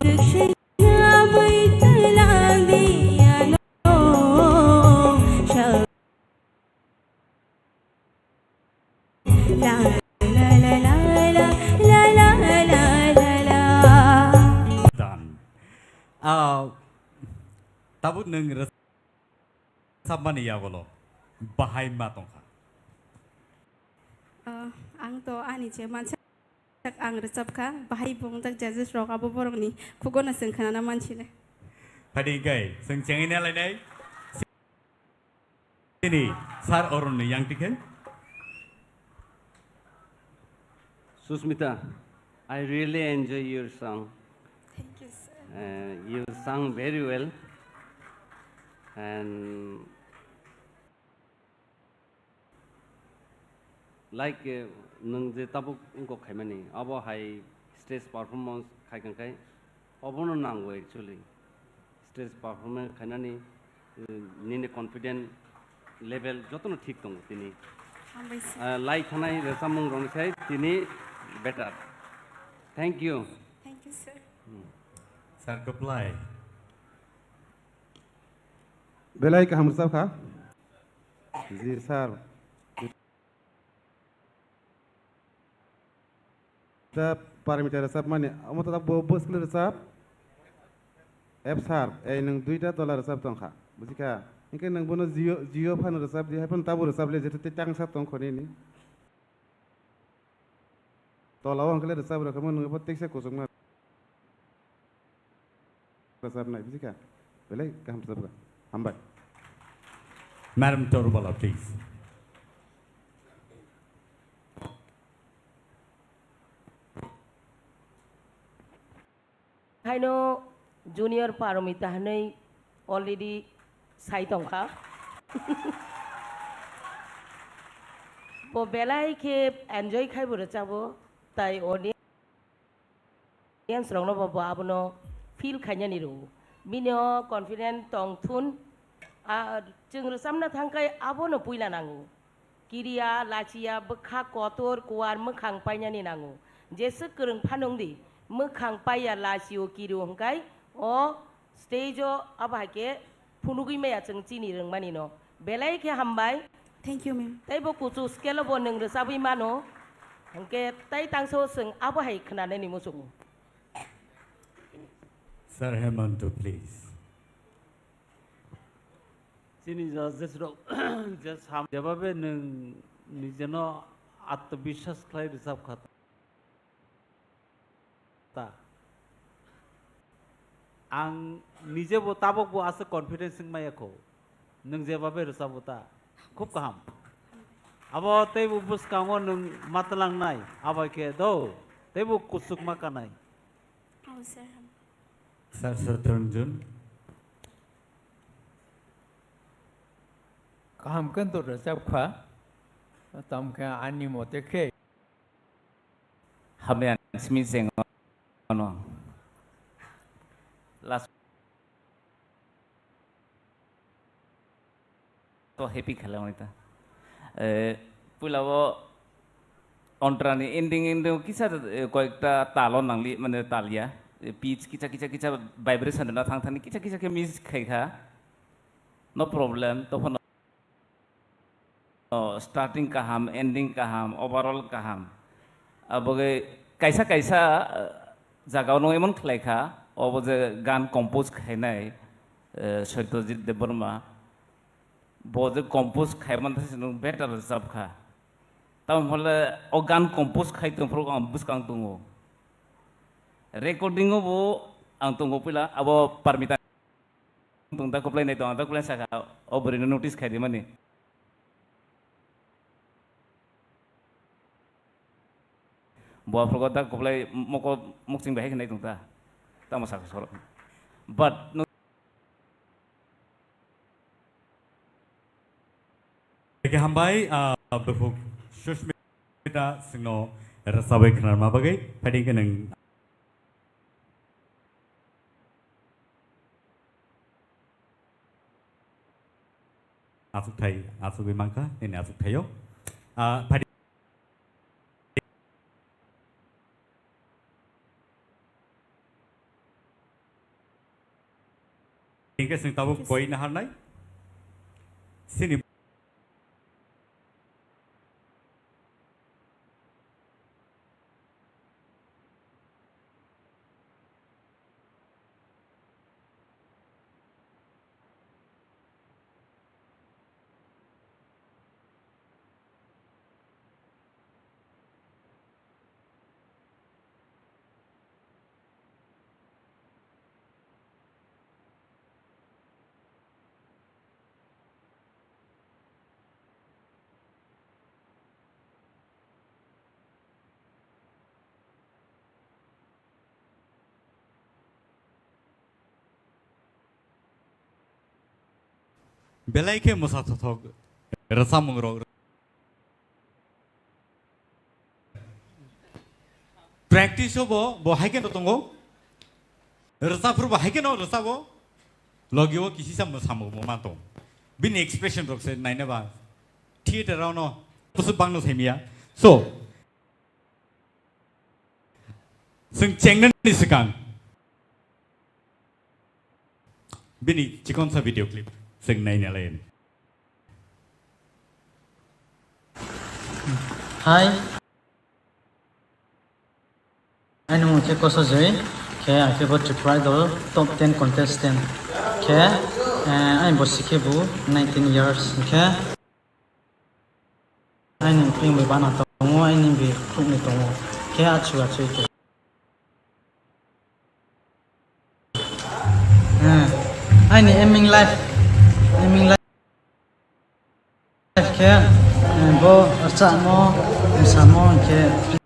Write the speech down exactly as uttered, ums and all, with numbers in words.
Dan. Ah, tabuk nwng rwchapmani yagulo bahai ma tongkha? Ah, ang to ani je mansa ang rwchapkha, bahai bo wngjak judges rok abo borokni khugono chwng khnana mansinai. Phadi hwnkhe chwng chengwi nalainai. Chini Sir Arun ni yang tikhe. Susmita, I really enjoy your song. Thank you, sir. Uh, you sung very well. And like, uh, nwng je tabuk wngkok khaimani, abo hai stage performance khai kang khai, obono nango actually. Stage performance khainani, uh, nini confident level jotono thik tongo tini. Hambai sir. Uh, lai thanai rwchapmung rwni sai tini better. Thank you. Thank you, sir. Hmm. Sir, reply. Belai kaham rwchapkha. Ji, sir. Da Parmita rwchapmani, omo ta bo bwskli rwchap. F sharp, ei nwng duita tola rwchap tongkha, bujikha. Hinkhe nwng bono G O, G O phano rwchap di, hai phano tabo rwchap le, jeto tei tangsa tongkho nini. Tola o hwnkhe le rwchap rwkha, nwng bo teksa kuchukma. Rwchapnai bisi kha? Belai kaham rwchapkha. Hambai. Madam Torubala, please. Haino Junior Paromita hinwi already sai tongkha. Bo belai khe enjoy khai bo rwchabo, tai audience Audience rokno bo, bo abono feel khainani rwo. Bini o confident tong thun. A, chwng rwchapna thang khai abono puila nango. Kiriya, lachiya, bwkha kotor, kuar, mwkhang painani nango. Jeswk kwrwng phano wng di, mwkhang paiya, lachio, kirio hwnkhe o stage o abo hai khe phunugwi maya chwng chini rwngmani no. Belai khe hambai. Thank you, ma'am. Tei bo kuchuk scale o bo nwng rwchabwi mano. Hwnkhe tei tangsa o chwng abo hai khwnanani muchungo. Sir Hemant, please. Chini judges rok je sam, jebabe nwng nijeno atmobiswas khlai rwchap kha. Ta. Ang nije bo tabok bo aswk confidence wng maya kho. Nwng jebabe rwchabo ta. Khub kaham. Abo teibo bwskango nwng matwlangnai. Abo khe do. Teibo kuchuk ma kanai. Oh, sir. Sir Satranjan. Kaham khe to rwchap kha. Tam khe ani mote khe. Hamya simi cheng ono. Last to happy khala wngta. Eh, puila o ontrani ending, ending kisa, eh, koyekta talo nangli, mane talya. Eh, pitch kisa, kisa, kisa vibration na thang thani kisa, kisa khe miss khai kha. No problem, to phano. Oh, starting kaham, ending kaham, overall kaham. Abo khe kaisa kaisa, eh, jaga ono emon khlai kha, obo je gan compose khainai, eh, Satyajit Debbarma. Bo je compose khai man thai nwng better rwchap kha. Tamo hole o gan compose khai tong phuru ang bwskang tongo. Recording o bo ang tongo puila abo Parmita. Tong ta kuplai nai tong, ta kuplai saka, o bwrwi no notice khai di mani. Bo aphuru ta kuplai moko mukching bai hai nai tong ta. Tamo saka soro. But no. Eke hambai, ah, before Sushmita singno rwchabwi khwnarma bagwi, phaidi khe nwng achukthai, achugwi mankha, nini achukthaio. Ah, phaidi Hingke chwng tabuk boi naharnai. Sini Belai khe mwsa thothok rwchapmung rok. Practice o bo, bo hai khe no tongo. Rwchapphuru bo hai khe no rwchabo. Logi o kisisa mwsamung bo ma tong. Bini expression rok se naina ba. Theater rok no bwswk bang no saimya. So, chwng chengnani swkang. Bini chikonsa video clip chwng naina lai. Hi. Ani mung khe Kosa Joi, khe ang khe bo Tripura Idol top ten contestant. Khe, eh, ani bosi khe bo nineteen years khe. Ani pring bai bana tongo, ani bi khukni tongo. Khe achu achu khe. Eh, ani aiming life, aiming life khe, eh, bo rwchapmo, mwsamo khe.